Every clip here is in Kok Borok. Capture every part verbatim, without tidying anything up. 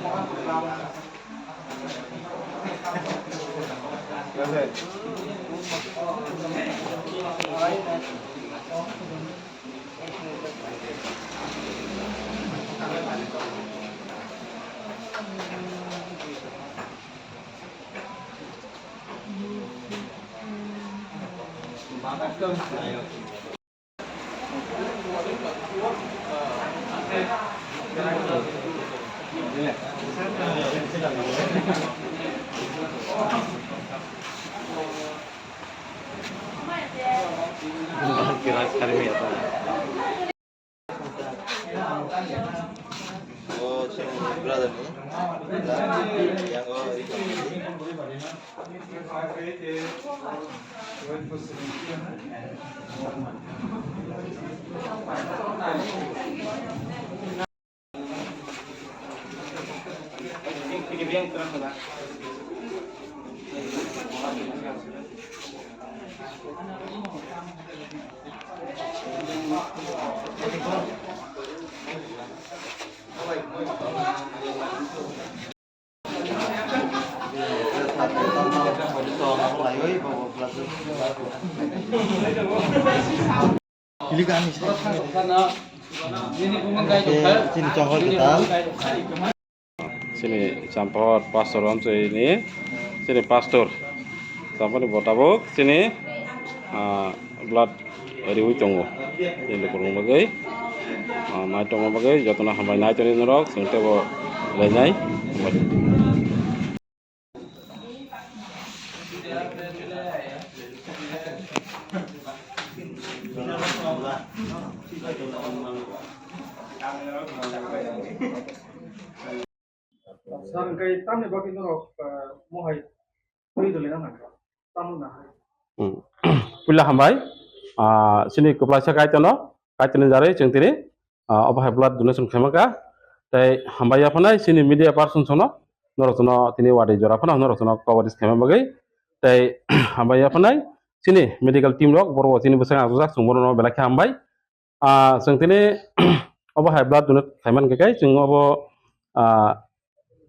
O chwng brother ni. Yang o ri tong. Chini chongol kwtal. Chini Champahor pastor Ramchai ni, chini pastor Champahor ni bo tabuk chini, ah, blood riwi tongo. Chini lukurok bagwi, ah, nai tongma bagwi jotono hambai nai tongwi norok, chwng teibo lainai. Sir, hwnkhe tamni bagwi norok, ah, mohai twi rwlaina nangkha? Tamo nahai? Hmm. Puila hambai, ah, chini kwplaisa Kaitorno, Kaitorni jarwi chwng tini, ah, obo hai blood donation khaima kha. Tei hambai yaphanai chini media persons no, norok no tini wadi jora phano norok no coverage khaima bagwi. Tei hambai yaphanai chini medical team rok, borok chini bwskango achukjak, chwng bono belai khe hambai. Ah, chwng tini obo hai blood donate khaimani khe kai chwng obo, ah,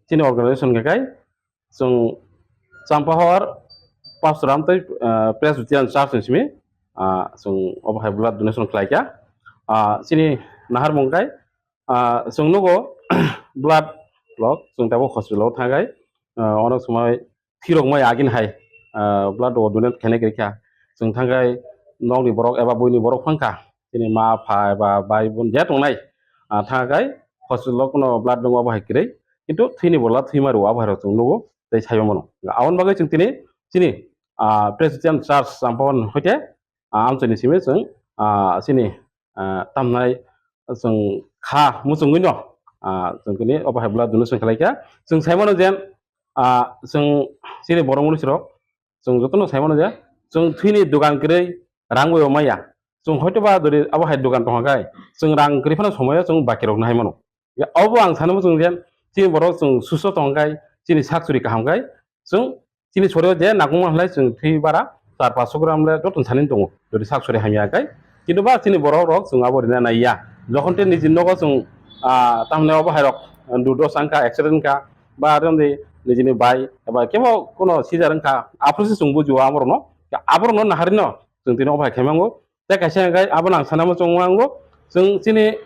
chini organization khe kai chwng Champahor Pastor Ramtwi, ah, Presbyterian Church ni simi, ah, chwng obo hai blood donation khlai kha. Ah, chini naharmung kai, ah, chwng nugo blood rok chwng tabuk hospital o thangai, ah, onek somoi thwirokmai agini hai, ah, blood rok donate khainai kwrwi kha. Chwng thangkhai nokni borok eba buini borok phang kha, chini ma, pha eba bai, bun je tongnai, ah, thangkhai hospital o kheno blood rwngma bo hai kwrwi, kintu thwini borok thwima rwo abo hai rok chwng nugo tei saiwi mano. Aboni bagwi chwng tini chini, ah, Presbyterian Church Champahor hoite, ah, amchaini simi chwng, ah, chini, ah, tamnai chwng kha muchungwi no, ah, chwng tini obo hai blood donation khlai kha. Chwng sai mano je, ah, chwng chini borok mwnwi sirok chwng jotono sai mano je chwng thwini dogan kwrwi rang bai maya. Chwng hoito ba jodi abo hai dogan tongkha khai chwng rang kwrwi phano somoyo chwng baki rok nahai mano. Ya, obo ang sanwi mano chwng je chini borok chwng susto tongkha khai chini sak suri kaham khai chwng chini sorio je nangkukma hwnlai chwng thwi bara char paanch gram le joto sani tongo, jodi sak sori hamya khe. Kintu ba chini borok rok chwng abo rina naiya. Jokhon te niji nogo chwng, ah, tamni obo hai rok, ah, dudo sangkha, accident wngkha, ba aro ni nijini bai, eba kebo kono sijar wngkha, aphuru se chwng bujio aborokno. Aborokno naharino chwng tini obo hai khe mango. Tei kaisa hwnkhe abono ang sanamo chwng mango, chwng chini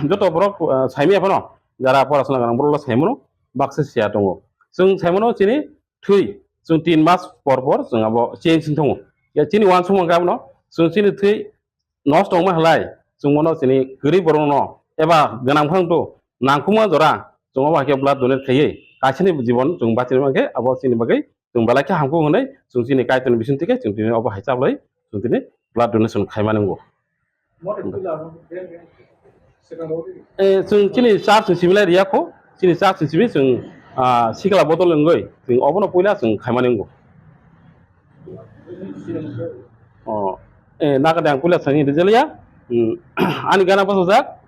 joto borok, ah, saimanya phano, jara porasona gwnang borok sai mano, baksa siya tongo. Chwng sai mano chini thwi, chwng tin mas por por chwng abo change wng tongo. Ya chini uansukma hwnkhe abono chwng chini thwi nosto wngma halai chwng bono chini kwrwi borokno eba gwnang phang to nangkukma jora chwng abo hai khe blood donate khaiwi kaisani jibon chwng bachina mankhe abo chini bagwi chwng belai khe hamkuk hwnwi chwng chini Kaitorni bisingtwi khe chwng tini abo hai chablai chwng tini blood donation khaimani wngo. Eh, chwng chini church ni simi lai riya kho, chini church ni simi chwng, ah, sikla bodol wngwi chwng obono puila chwng khaimani wngo. Oh, eh, nagade ang puila sani rijaliya. Hmm, ani gana bosojak,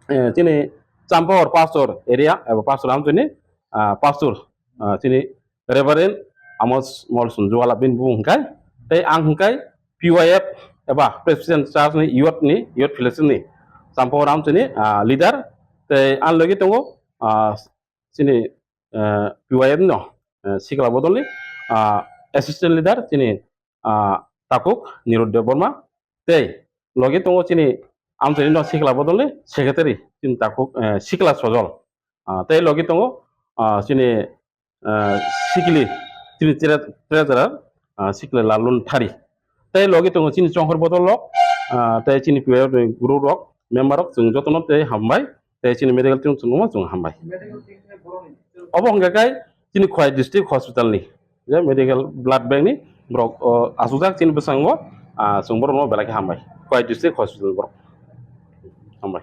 eh, chini Champahor pastor area, eba pastor amchini, ah, pastor, ah, chini Reverend Amos Molson Juwala bini bumung hwnkhe, tei ang hwnkhe P Y F eba Presbyterian Church ni youth ni, youth fellowship ni Champahor amchini, ah, leader, tei ang logi tongo, ah, chini ah, P Y M no, ah, sikla bodolni, ah, assistant leader chini, ah, takhuk Nirud Debbarma, tei logi tongo chini amchaini no sikla bodolni secretary chini takhuk, eh, sikla Sojol, ah, tei logi tongo, ah, chini, ah, sikli chini tre-, treasurer, ah, sikla Lalun Thari, tei logi tongo chini chonghor bodol rok, ah, tei chini P Y M ni guru rok member rok chwng jotono tei hambai. Tei chini medical team chwngno chwng hambai. Obo hwnkha khe chini Khowai District Hospital ni je medical blood bank ni borok, o, achukjak chini bwskango, ah, chwng borokno belai khe hambai. Khowai District Hospital borok hambai.